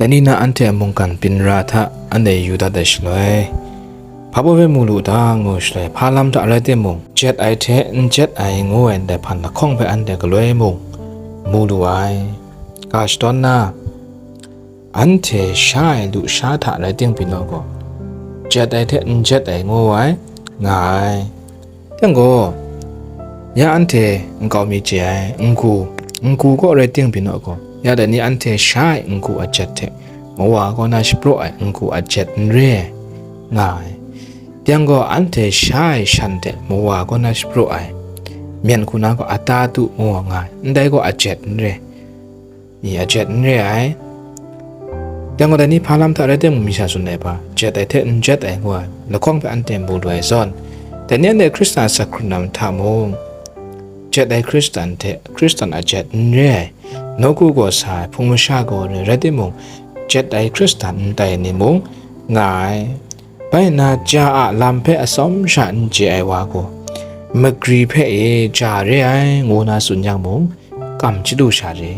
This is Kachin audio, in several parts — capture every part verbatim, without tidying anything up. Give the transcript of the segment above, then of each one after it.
Dai ni na anhte a mungkan byin ra hta anhte yu dat ai shaloi, hpa baw hpe mu lu ta ngu shaloi, hpa lam hta rai timung, jet ai hte n jet ai ngu ai ndai hpan lahkawng hpe anhte galoi mung mu lu ai. Ga shadawn na, anhte sha ai lusha hta rai ting pyi naw gaw, jet ai hte n jet ai ngu ai, nga ai. Teng gaw, ya anhte nkau mi chye ai, ngu, ngu kaw rai ting pyi naw gaw, ya dai ni anhte sha ai ngu a jet hte mawa kaw na shapraw ai ngu a jet n re ai, nga ai. Teng gaw, anhte sha ai shan hte mawa kaw na shapraw ai, myen hku na gaw atatu ngu nga ai, ndai gaw a jet n re. I a jet n re ai. Teng gaw, dai ni hpa lam hta rai timung, mi sha tsun ai hpa, jet ai hte n jet ai ngu ai lahkawng hpe anhte mu lu ai zawn, dai ni anhte Hkristan a asak hkrun lam hta mung, jet ai Hkristan hte Hkristan a jet n re ai, nawku gaw sa ai hpung masha gaw re rai timung, jet ai Hkristan n tai ai ni mung nga ai. Bai nna, ja a lam hpe atsawm sha n chye ai wa gaw, magri hpe e ja re ai, ngu na tsun yang mung, kam chyalu sha re.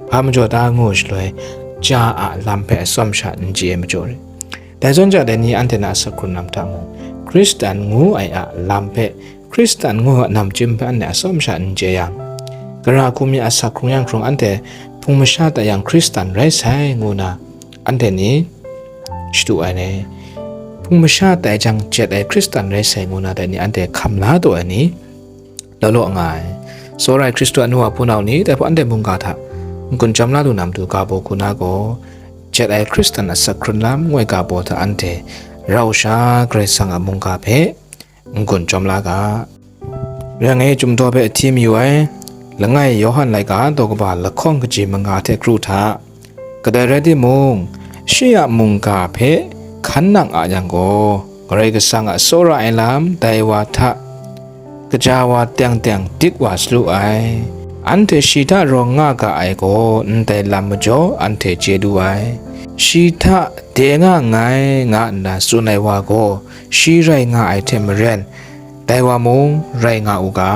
Hpa majaw ta ngu shaloi, ja a lam hpe atsawm sha n chye ai majaw re. Dai zawn ja, dai ni anhte na asak hkrun lam hta mung, Hkristan ngu ai a lam hpe, Hkristan ngu a namchyum hpe anhte atsawm sha n chye yang, gara hku mi asak hkrung yang hkrung, anhte hpung masha tai yang Hkristan rai sai, ngu na anhte ni shadu ai ni, hpung masha tai jang jet ai Hkristan rai sai ngu na dai ni anhte hkam la taw ai ni, law law nga ai. Tsawra ai Hkristu a nu wa hpunau ni, dai hpang anhte mungga hta n-gun chyawm la lu na matu ga baw hku na gaw, jet ai Hkristan a asak hkrun lam ngu ai ga baw hta anhte rau sha Karai Kasang a mungga hpe n-gun chyawm la ga. Rai ngai, Chyum daw hpe ahti mayu ai, langai Yawhan laika daw kaba lahkawng kaji manga hte kru hta, kadai rai timung, shi a mungga hpe hkan nang a yang gaw, Karai Kasang a tsawra ai lam dai wa hta kaja wa teng teng dik wa salu ai. Anhte shi hta rawng nga ga ai gaw, ndai lam majaw anhte chye lu ai. Shi hta de nga nngai, nga nna tsun ai wa gaw, shi rai nga ai hte maren, dai wa mung rai nga u ga.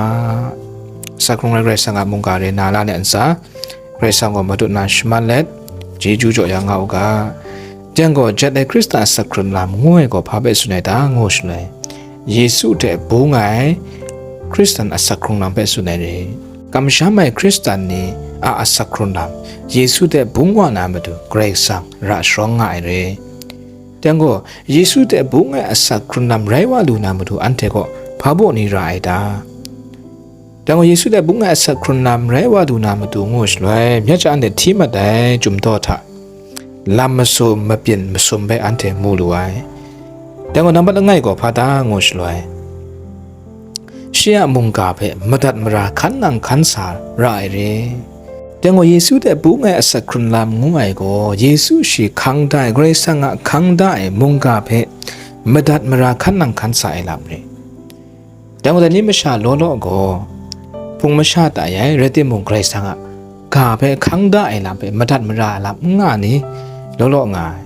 Asak hkrung rai Karai Kasang a mungga re na la ai ntsa, Karai Kasang gaw matut na shaman let, chyeju jaw ya nga u ga. Teng gaw, jet ai Hkristan a asak hkrun lam ngu ai gaw hpa hpe tsun ai ta ngu shaloi, Yesu hte bung ai Hkristan a asak hkrun lam hpe tsun ai re. Kamsham ai Hkristan ni a asak hkrun lam, Yesu hte bung wa na matu Karai Kasang ra sharawng nga ai re. Teng gaw, Yesu hte bung ai asak hkrun lam rai wa lu na matu anhte gaw hpa baw ni ra ai ta? Teng gaw, Yesu hte bung ai asak hkrun lam rai wa lu na matu ngu shaloi, myen sha anhte hti mat ai Chyum daw hta lam masum mabyin masum hpe anhte mu lu ai. Teng gaw, nambat langai gaw hpa ta ngu shaloi, shi a mungga hpe madat mara hkan nang hkan sa ra ai re. Teng gaw, Yesu hte bung ai asak hkrun lam ngu ai gaw, Yesu shi hkang da ai, Karai Kasang a hkang da ai mungga hpe madat mara hkan nang hkan sa ai lam re. Teng gaw, dai ni masha law law gaw, hpung masha tai ai, rai timung, Karai Kasang a ga hpe hkang da ai lam hpe madat mara ai lam n nga ni, law law nga ai.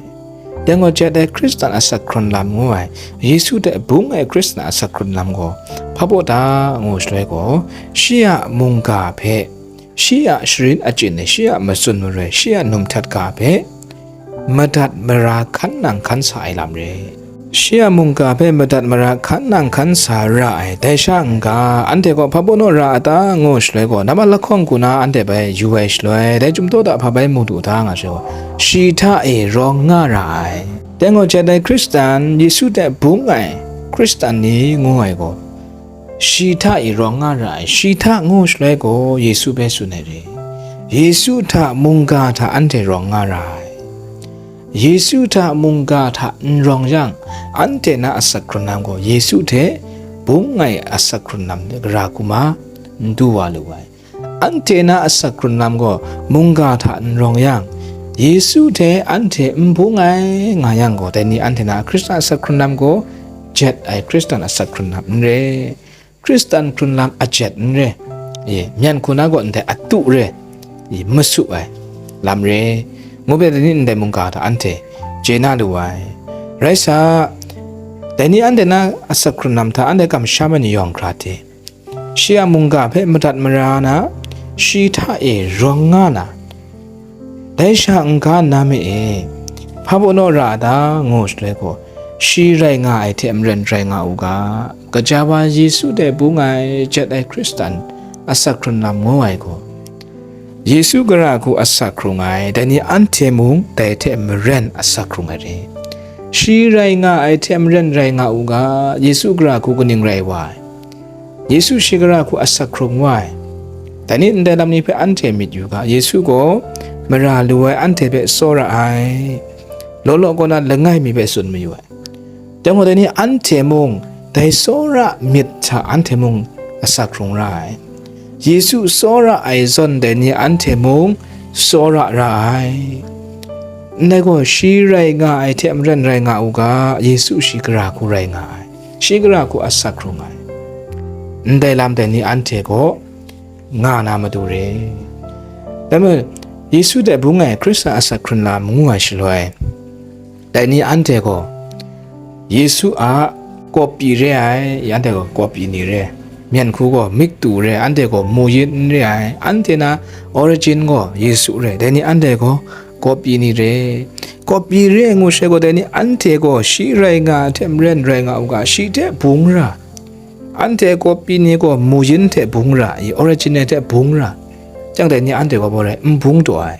Teng gaw, jet ai Hkristan a asak hkrun lam ngu ai, Yesu hte bung ai Hkristan a asak hkrun lam gaw hpa baw ta ngu shaloi gaw, shi a mungga hpe, shi a sharin achyin ai, shi a matsun maroi, shi a numhtat ga hpe madat mara hkan nang hkan sa ai lam re. Shi a mungga hpe madat mara hkan nang hkan sa ra ai, dai sha n-ga, anhte gaw hpa baw naw ra a ta ngu shaloi gaw, nambat lahkawng hku na anhte bai yu ai shaloi, dai Chyum daw hta hpa bai mu du ta nga shaloi gaw, shi hta e rawng nga ra ai. Teng gaw, jet ai Hkristan, Yesu hte bung ai Hkristan ni ngu ai gaw, shi hta e rawng nga ra ai, shi hta ngu shaloi gaw, Yesu hpe tsun ai re. Yesu hta mungga hta anhte rawng nga ra ai. Yesu hta mungga hta n rawng yang, anhte na asak hkrun lam gaw Yesu hte bung ai asak hkrun lam de gara hku ma n du wa lu ai. Anhte na asak hkrun lam gaw mungga hta n rawng yang, Yesu hte anhte n bung ai nga yang gaw, dai ni anhte na Hkristan asak hkrun lam gaw jet ai Hkristan asak hkrun lam n re. Hkristan hkrun lam a jet n re. E, myen hku na gaw ndai atu re. E, masu ai lam re. Ngu hpe dai ni ndai mungga hta anhte chye na lu ai. Rai sa, dai ni anhte na asak hkrun lam hta anhte kamsham ai ni yawng hkra hte, shi a mungga hpe madat mara na, shi hta e rawng nga na, Dai sha n-ga nna me e, hpa pawnaw ra a ta? Ngu shaloi gaw, shi rai nga ai hte maren rai nga u ga, gaja wa Yesu de bung ai jet ai Hkristan asak hkrun lam ngu ai gaw, Yesu gara hku asak hkrung ai, dai ni anhte mung dai hte maren asak hkrung ai re. Shi rai nga ai hte maren rai nga u ga, Yesu gara hku kaning rai wa ai? Yesu shi gara hku asak hkrung wa ai. Dai ni ndai lam ni hpe anhte myit yu ga, Yesu gaw mara lu ai anhte hpe tsawra ai, law law kaw na langai mi hpe tsun mayu ai. Dai gaw, dai ni anhte mung dai tsawra myit hta anhte mung asak hkrung ra ai. Yesu tsawra ai zawn, dai ni anhte mung tsawra ra ai. Ndai gaw, shi rai nga ai hte maren rai nga u ga, Yesu shi gara hku rai nga ai, shi gara hku asak hkrung ai. Ndai lam dai ni anhte gaw nga na matu re. Dai majaw, Yesu de bung ai Hkristan asak hkrun lam ngu ai shaloi, dai ni anhte gaw Yesu a kawpyi re ai, anhte gaw kawpyi ni re, myen hku gaw miktu re, anhte gaw muyin n re ai, anhte na origin gaw Yesu re, dai ni anhte gaw kawpyi ni re. Kawpyi re ai ngu shaloi gaw, dai ni anhte gaw shi rai nga ai hte maren rai nga u ga, shi hte bung ra, anhte kawpyi ni gaw muyin hte bung ra i, origin hte bung ra, chyang dai ni anhte gaw bau rai n bung taw ai.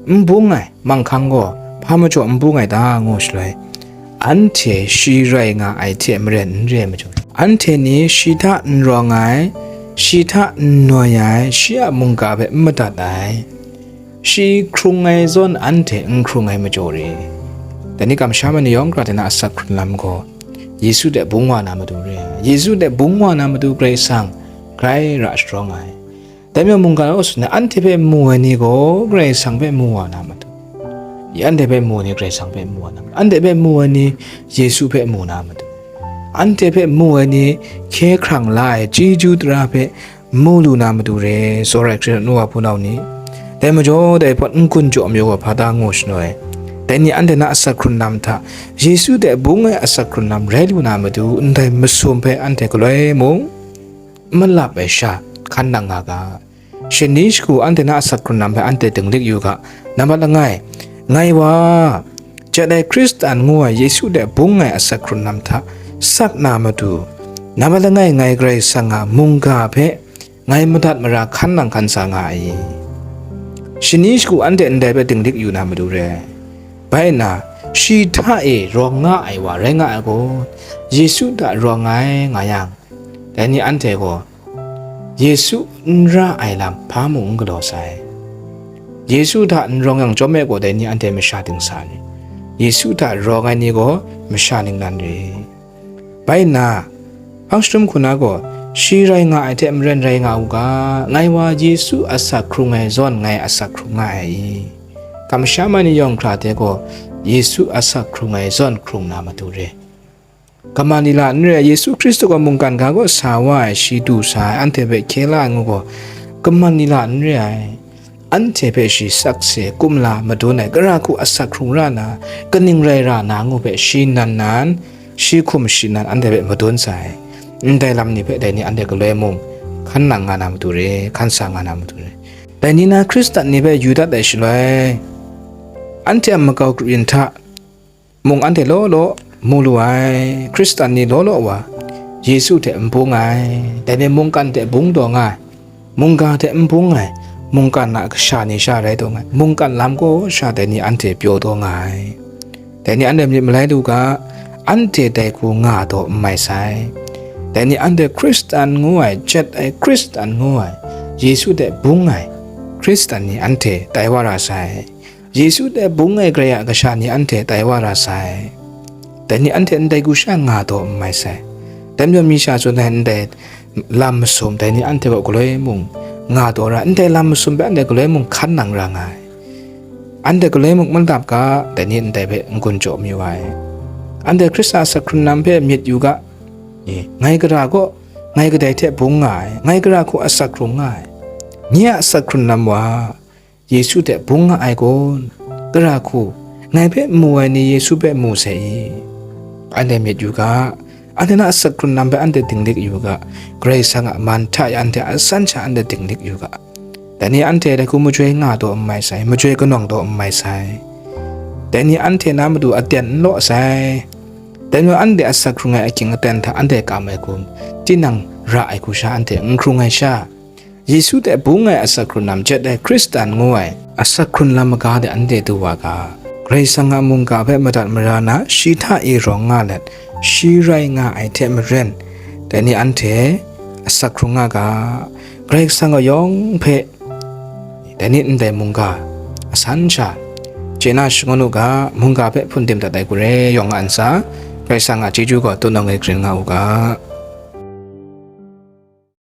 N bung ai, manghkang gaw hpa majaw n bung ai ta? Ngu shaloi, anhte shi rai nga ai hte maren n re ai majaw, anhte ni shi hta n rawng ai, shi hta n noi ai, shi a mungga hpe n madat ai, shi hkrung ai zawn anhte n hkrung ai majaw re. Dai ni kamsham ai ni yawng hkra hte na asak hkrun lam gaw, Yesu de bung wa na matu re. Yesu de bung wa na matu Karai Kasang grai ra sharawng ai. Dai majaw mungga law tsun ai, anhte hpe mu ai ni gaw Karai Kasang hpe mu wa na matu. I anhte hpe mu ai ni Karai Kasang hpe mu wa na matu. Anhte hpe mu ai ni Yesu hpe mu na matu. Anhte hpe mu ai ni hkye hkrang la ai chyeju tara hpe mu lu na matu re, tsawra ai Hkristu nu wa hpunau ni. Dai majaw, dai hpawt n-gun jaw mayu wa hpa ta ngu shaloi, dai ni anhte na asak hkrun lam hta, Yesu de bung ai asak hkrun lam rai lu na matu, ndai masum hpe anhte galoi mung malap ai sha hkan nang nga ga. Shani shagu anhte na asak hkrun lam hpe anhte dinglik yu ga. Nambat langai, ngai wa, jet ai Hkristan ngu ai Yesu de bung ai asak hkrun lam hta sat na matu, nambat langai ngai Karai Kasang a mungga hpe ngai madat mara hkan nang hkan sa nga ai. Shani shagu anhte ndai hpe dinglik yu na matu re. Bai nna, shi hta e rawng nga ai wa rai nga ai gaw, Yesu hta rawng ai nga yang, dai ni anhte gaw Yesu n ra ai lam hpa mung n galaw sai. Yesu hta n rawng yang chyawm e gaw, dai ni anhte masha dingsa ni, Yesu hta rawng ai ni gaw masha ningnan re. Bai nna, hpang shatum hku na gaw, shi rai nga ai hte maren rai nga u ga, ngai wa Yesu asak hkrung ai zawn ngai asak hkrung nga ai i? Kamsham ai ni yawng hkra hte gaw, Yesu asak hkrung ai zawn hkrung na matu re. Kaman lila n re ai, Yesu Hkristu gaw mungkan ga kaw sa wa ai, shi du sa ai, anhte hpe hkye la ai ngu gaw, kaman lila n re ai. Anhte hpe shi sakse kumla madun ai, gara hku asak hkrung ra na, kaning rai ra na ngu hpe shi nan nan, shi hkum shi nan anhte hpe madun sai. Ndai lam ni hpe dai ni anhte galoi mung hkan nang nga na matu re, hkan sa nga na matu re. Dai ni na Hkristan ni hpe yu dat ai shaloi, anhte a makau grup yin hta mung anhte law law mu lu ai, Hkristan ni law law wa Yesu hte n bung ai, dai ni mungkan hte bung taw nga ai, mungga hte n bung ai, mungkan a kasha ni sha rai taw nga ai, mungkan lam kaw sha dai ni anhte pyaw taw nga ai. Dai ni anhte myit malai lu ga, anhte dai hku nga taw n mai sai. Dai ni anhte Hkristan ngu ai, jet ai Hkristan ngu ai, Yesu hte bung ai Hkristan ni anhte tai wa ra sai. Yesu hte bung ai Karai a kasha ni anhte tai wa ra sai. Dai ni anhte ndai hku sha nga taw n mai sai. Dai majaw mi sha tsun ai ndai lam masum, dai ni anhte kaw galoi mung nga taw ra, ndai lam masum hpe anhte galoi mung hkan nang ra nga ai. Anhte galoi mung malap ga, dai ni ndai hpe n-gun jaw mayu ai. Anhte Hkristan a asak hkrun lam hpe myit yu ga, e, ngai gara gaw, ngai kadai hte bung nga ai, ngai gara hku asak hkrung nga ai. Nye a asak hkrun lam wa, Yesu hte bung nga ai kun? Gara hku, ngai hpe mu ai ni Yesu hpe mu sai i? Anhte myit yu ga, anhte na asak hkrun lam hpe anhte dinglik yu ga, Karai Kasang a man hta e anhte a san sha anhte dinglik yu ga. Dai ni anhte dai hku majoi nga taw n mai sai, majoi kanawng taw n mai sai. Dai ni anhte na matu aten n law sai. Dai nu anhte asak hkrung ai ahkying aten hta anhte kam ai hku, tinang ra ai hku sha anhte n hkrung ai sha, Yesu hte bung ai asak hkrun lam jet ai Hkristan ngu ai asak hkrun lam maga de anhte du wa ga, Karai Kasang a mungga hpe madat mara na shi hta e rawng nga let, shi rai nga ai hte maren, dai ni anhte asak hkrung nga ga, Karai Kasang a yawng hpe dai ni ndai mungga asan sha chye na shangun u ga, mungga hpe hpun dim dat ai hku re yawng nga nsa, Karai Kasang a chyeju gaw tunang e grin nga u ga.